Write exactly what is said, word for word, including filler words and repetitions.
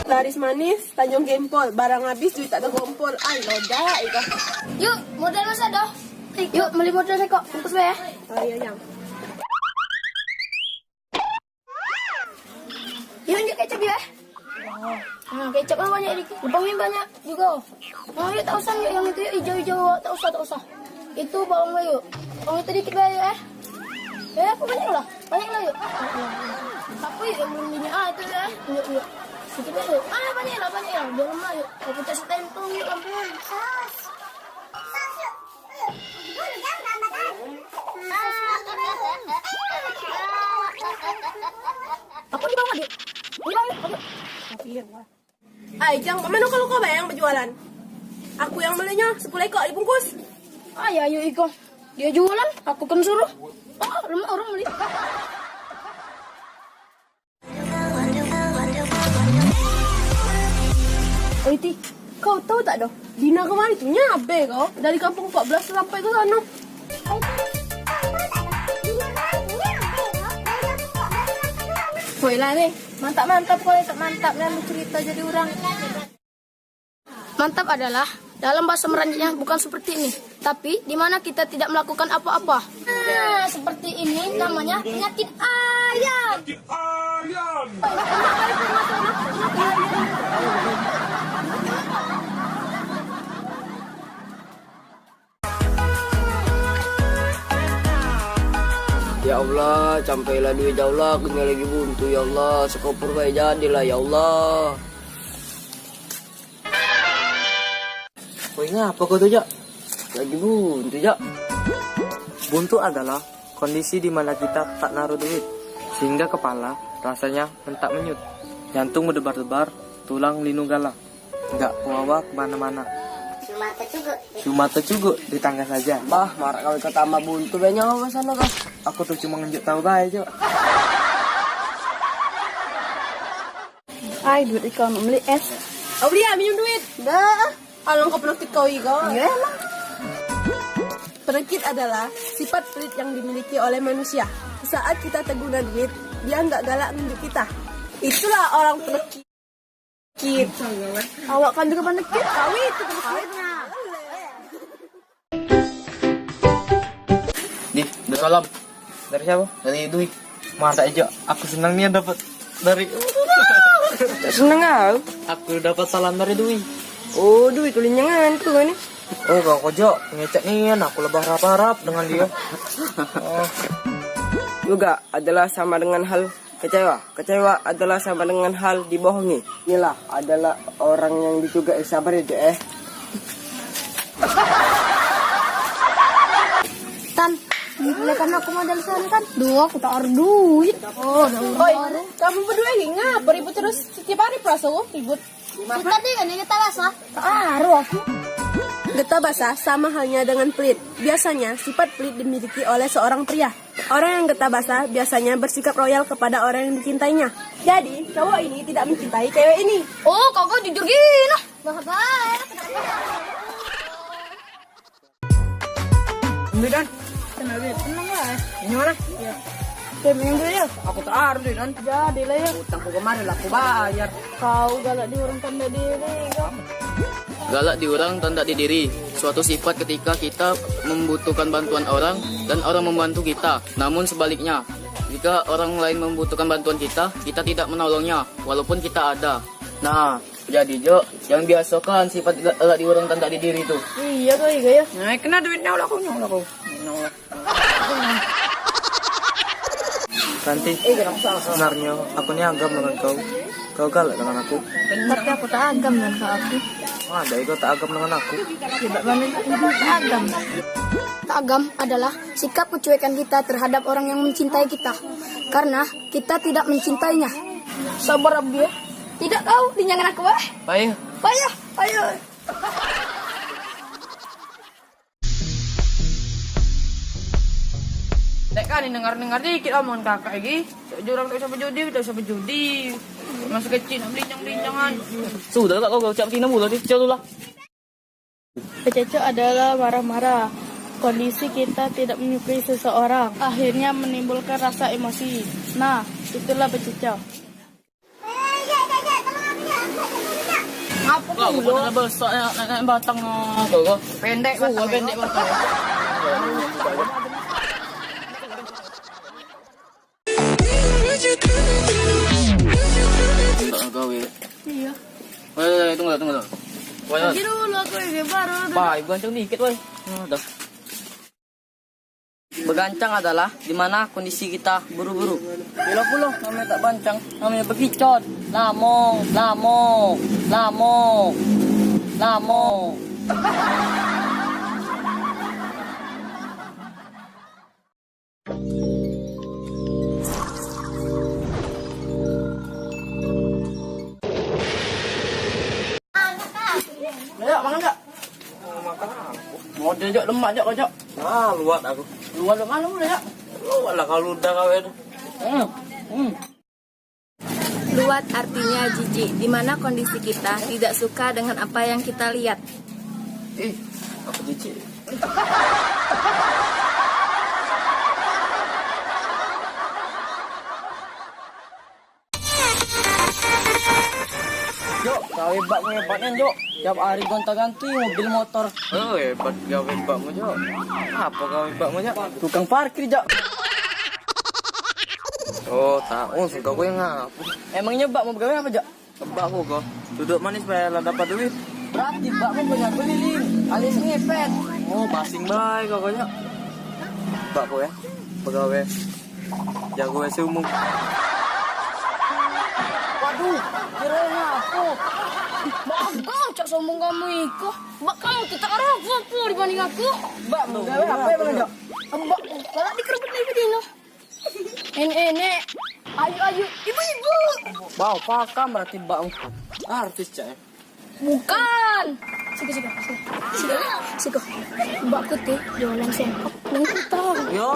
Laris manis, Tanjung Gempol, barang habis duit tak ada gompol. Ai, lodak iko. Yuk, modal masih ada. Yuk, beli modal sekok, bungkus bae ya. Oh iya, Jang. Yuk, unjuk kecap ya. Nah, kecap lah banyak ni. Lubang ni banyak juga. Nah, yuk, tak usah yuk yang itu yuk, hijau-hijau, tak usah, tak usah. Itu bawang lah yuk. Bawang itu dikit bae yuk, eh. Eh, aku banyak lah. Banyak lah yuk. Apa yuk yang belum dinya? Ah, itu ya. Yuk, yuk. Sedikit lah yuk. Ah, banyak lah, banyak lah. Biar lemak yuk. Aku pecah setempel yuk, lampu. Aku di bawah, Dik. Di bawah, Dik. Ai, Jang, kemana kalau kau bayang berjualan? Aku yang belinyo, sepuluh ekor dibungkus. Ai, ayo iko. Dia jualan, aku kan suruh. Oh, lemak orang beli. Oi, Ti, kau tahu tak doh? Dina kemarin tu nyabe kau dari kampung empat belas sampai ke sana. Woi lah ni, mantap-mantap kau, mantap lah lu cerita jadi orang. Mantap adalah dalam bahasa Meranjanya bukan seperti ini, tapi di mana kita tidak melakukan apa-apa. Nah, seperti ini namanya penyakit ayam. Ya Allah, campailah duit ya Allah, aku ni lagi buntu ya Allah, sekopor bae jadilah ya Allah. Woi, ngapa kau tu, Jak? Lagi buntu, Jak. Buntu adalah kondisi di mana kita tak naruh duit, sehingga kepala rasanya mentak menyut, jantung berdebar-debar, tulang linu gala. Nggak bawa kemana-mana. Cuma tercuguk. Cuma tercuguk di tangga saja. Bah, marak kau ikut tambah buntu banyak apa sana kau? Aku tuh cuma ngenjuk tahu bae, Cok. Ai, duit ikau nak beli es. Aulia, minum duit. Dah. Alangkah penakut kau, Iga. Iya, emang. Penakit adalah sifat pelit yang dimiliki oleh manusia. Saat kita terguna duit, dia nggak galak nunjuk kita. Itulah orang penakit. Kit. Awak kan juga penakit. Kau itu penakit. Dih, dah salam. Dari siapa? Dari Dwi. Mantap aja. Aku senang nih dapat dari. Tak senang kau? Aku dapat salam dari Dwi. Oh, Dwi tulingan tu kan? Oh, kau kojok ngecek nih, aku lebah harap-harap dengan dia. Oh. Juga adalah sama dengan hal kecewa. Kecewa adalah sama dengan hal dibohongi. Inilah adalah orang yang dicugai, sabar ya, Dek, eh. Tan, boleh kan aku modal sana, Tan? Duh, aku tak ada duit. Oh, ada orang. Oi, kamu berdua ini ngapa ribut terus? Setiap hari perasa ribut. Tadi kan ini tak basah. Tak aru aku. Getah basah sama halnya dengan pelit. Biasanya, sifat pelit dimiliki oleh seorang pria. Orang yang getah basah biasanya bersikap royal kepada orang yang dicintainya. Jadi, cowok ini tidak mencintai cewek ini. Oh, kau, kau jujur gini. Bah, bah. Ini, Dan. Tenang, Dan. Tenang lah. Ini mana? Iya. Oke, minum dulu ya. Aku tak ada, Dan. Jadi lah ya. Utangku kemarin lah aku bayar. Kau galak di orang tanda diri, kau. Galak di orang tanda di diri. Suatu sifat ketika kita membutuhkan bantuan orang dan orang membantu kita. Namun sebaliknya, jika orang lain membutuhkan bantuan kita, kita tidak menolongnya, walaupun kita ada. Nah, jadi, Jo, yang biaso kan sifat galak di orang tanda di diri tu. Iya, kau, iya, ya. Nah, kena duitnya lah kau, lah kau. Santi, sebenarnya aku ni agam dengan kau. Kau galak dengan aku. Tapi aku tak agam dengan kau, aku. Ada kau tak agam dengan aku. Tidak mana tak agam. Tak agam adalah sikap kecuekan kita terhadap orang yang mencintai kita karena kita tidak mencintainya. Sabar, Abdi, ya. Tidak kau, linjangan aku, eh. Payah. Payah, ayo. Tek kan, dengar-dengar dikit omongan kakak lagi. Cak jurang tak usah berjudi, tak usah berjudi. Masih kecil nak belinyang-belinyangan. Sudah lah kau, kau cak begini mulu, cak tu lah. Becocok adalah marah-marah. Kondisi kita tidak menyukai seseorang, akhirnya menimbulkan rasa emosi. Nah, itulah becocok. Eh, ya, ya, ya, tolong aku, ya. Apo kau pulo? Kau besak ya, naik, naik batang, ah, kau, kau. Pendek batang, pendek batang. Iyo. Woi, woi, tunggu, tunggu, tunggu. Woi, woi. Tadi dulu aku ini baru. Bah, ibu ancang dikit, woi. Ah, dah. Begancang adalah di mana kondisi kita buru-buru. Bilo pulo namanya tak bancang, namanya bekicot. Lamo, lamo, lamo, lamo. Dak, mangan dak? Model jok lemak jok kau jok. Ah, luat aku. Luat lu mana lu jok? Luat lah kalau udah kau itu. Hmm. Hmm. Luat artinya jijik, di mana kondisi kita tidak suka dengan apa yang kita lihat. Eh, apa jijik? Jok, gawe bakmu hebat nian, Jok. Tiap hari gonta-ganti mobil motor. Oh, hebat gawe bakmu, Jok. Apa gawe bakmu, Jok? Tukang parkir, Jok. Oh, tak. Oh, suka gue ngapa? Emangnya bakmu begawe apa, Jok? Bakku kok. Duduk manis bae lah dapat duit. Berarti bakmu banyak keliling, alias ngepet. Oh, basing bae kok, Jok. Bakku ya. Begawe. Jago S umum. Waduh, kira aku. Bak kau cak sombong kamu iko. Bak kamu tu tak ada apa-apa dibanding aku. Bak, gawe apa yang belanja? Bak, kalau dikerubut lagi dino. Enek-enek. Ayu, ayu. Ibu-ibu. Wow, pakam berarti bak engko. Artis cak ya. Bukan. Siko, siko, siko. Siko, siko. Mbak Kuti jualan songkok nang kutang. Yo.